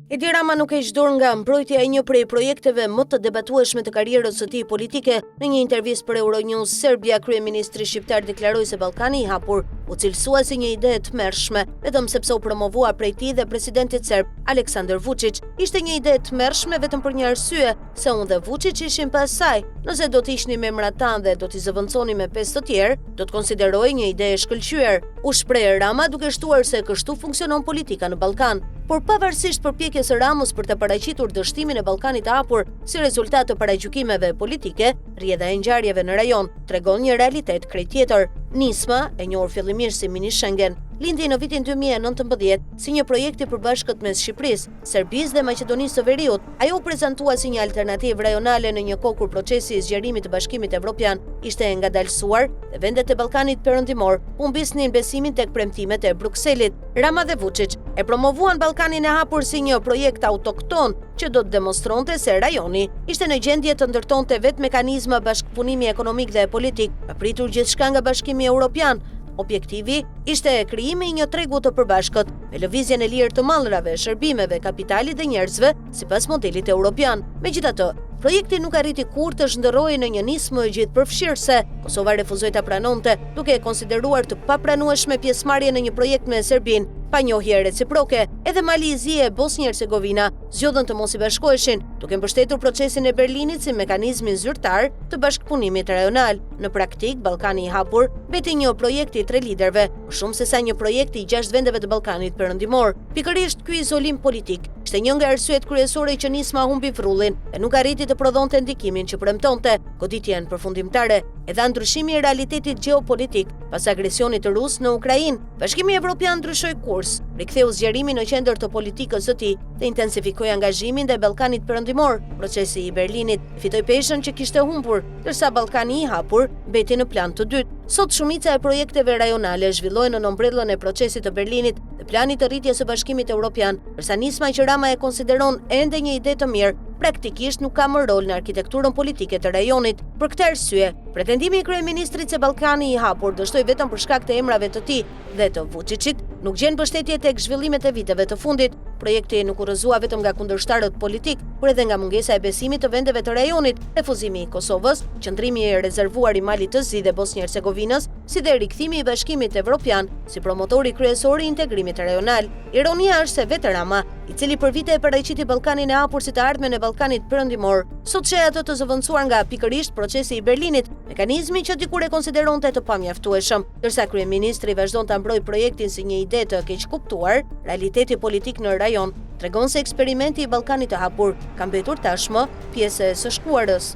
Edi Rama nuk heq dorë nga mbrojtja e një prej projekteve më të debatueshme të karrierës së tij politike. Në një intervistë për Euronews Serbia, kryeministri shqiptar deklaroi se Ballkani i Hapur u cilësua si një ide e tmerrshme, vetëm sepse u promovua prej tij dhe presidentit serb Aleksandar Vuçiç. Ishte një ide e tmerrshme vetëm për një arsye, se unë dhe Vuçiç ishim pas saj. Nëse do të hiqnim emrat tanë dhe do t'i zëvendësonim me pesë të tjerë, do të konsiderohej një ide e shkëlqyer, u shpreh Rama duke shtuar se kështu funksionon politika në Ballkan. Por pavarësisht përpjekjes së Ramës për të paraqitur dështimin e Ballkanit të Hapur si rezultat të paragjykimeve politike, rrjedha e ngjarjeve në rajon tregon një realitet krejt tjetër. Nisma, e njohur fillimisht si Mini Schengen, lindi në vitin 2019 si një projekt i përbashkët mes Shqipërisë, Serbisë dhe Maqedonisë së Veriut. Ajo u prezantua si një alternativë rajonale në një kohë kur procesi i zgjerimit të Bashkimit Evropian ishte ngadalësuar dhe vendet e Ballkanit Perëndimor humbisnin besimin tek premtimet e Brukselit. Rama dhe Vuçiç e promovuan Ballkanin e Hapur si një projekt autokton që do të demonstronte se rajoni ishte në gjendje të ndërtonte vetë mekanizma bashkëpunimi ekonomik dhe politik, pa pritur gjithçka nga Bashkimi Evropian. Objektivi ishte krijimi i një tregu të përbashkët, me lëvizjen e lirë të mallrave, shërbimeve, kapitalit dhe njerëzve, sipas modelit europian. Megjithatë, projekti nuk arriti kurrë të shndërrohej në një nismë gjithëpërfshirëse. Kosova refuzoi ta pranonte, duke e konsideruar të papranueshme pjesëmarrjen në një projekt me Serbinë, pa njohje reciproke. Edhe Mali i Zi e Bosnjë-Hercegovina zgjodhën të mos i bashkoheshin, duke mbështetur procesin e Berlinit si mekanizmin zyrtar të bashkëpunimit rajonal. Në praktikë, Ballkani i Hapur mbeti një projekt i tre liderëve, më shumë sesa një projekt i gjashtë vendeve të Ballkanit Perëndimor. Pikërisht ky izolim politik ishte një nga arsyet kryesore që nisma humbi vrullin dhe nuk arriti të prodhonte ndikimin që premtonte. Goditjen përfundimtare e dha ndryshimi i realitetit gjeopolitik pas agresionit rus në Ukrainë. Bashkimi Evropian ndryshoi kurs, riktheu zgjerimin në qendër të politikës së tij dhe intensifikoi angazhimin ndaj Ballkanit Perëndimor. Procesi i Berlinit fitoi peshën që kishte humbur, ndërsa Ballkani i Hapur mbeti në plan të dytë. Sot shumica e projekteve rajonale zhvillohen nën ombrellën e procesit të Berlinit dhe planit të rritjes së Bashkimit Evropian, ndërsa nisma që Rama e konsideron ende një ide të mirë, praktikisht nuk ka më rol në arkitekturën politike të rajonit. Për këtë arsye, pretendimi i kryeministrit se Ballkani i Hapur dështoi vetëm për shkak të emrave të tij dhe të Vuçiçit, nuk gjen mbështetje tek zhvillimet e viteve të fundit. Projekti nuk u rrëzua vetëm nga kundërshtarët politikë, por edhe nga mungesa e besimit të vendeve të rajonit, refuzimi i Kosovës, qëndrimi i rezervuar i Malit të Zi dhe Bosnjë-Hercegovinës, si dhe rikthimi i Bashkimit Evropian si promotori kryesor i integrimit rajonal. Ironia është se vetë Rama, i cili për vite e paraqiti Ballkanin e Hapur si të ardhmen e Ballkanit Perëndimor, sot sheh atë të zëvendësuar nga pikërisht procesi i Berlinit, mekanizmi që dikur e konsideronte të pamjaftueshëm. Ndërsa kryeministri vazhdon ta mbrojë projektin si një ide të keqkuptuar, realiteti politik në rajon tregon se eksperimenti i Ballkanit të Hapur ka mbetur tashmë pjesë e së shkuarës.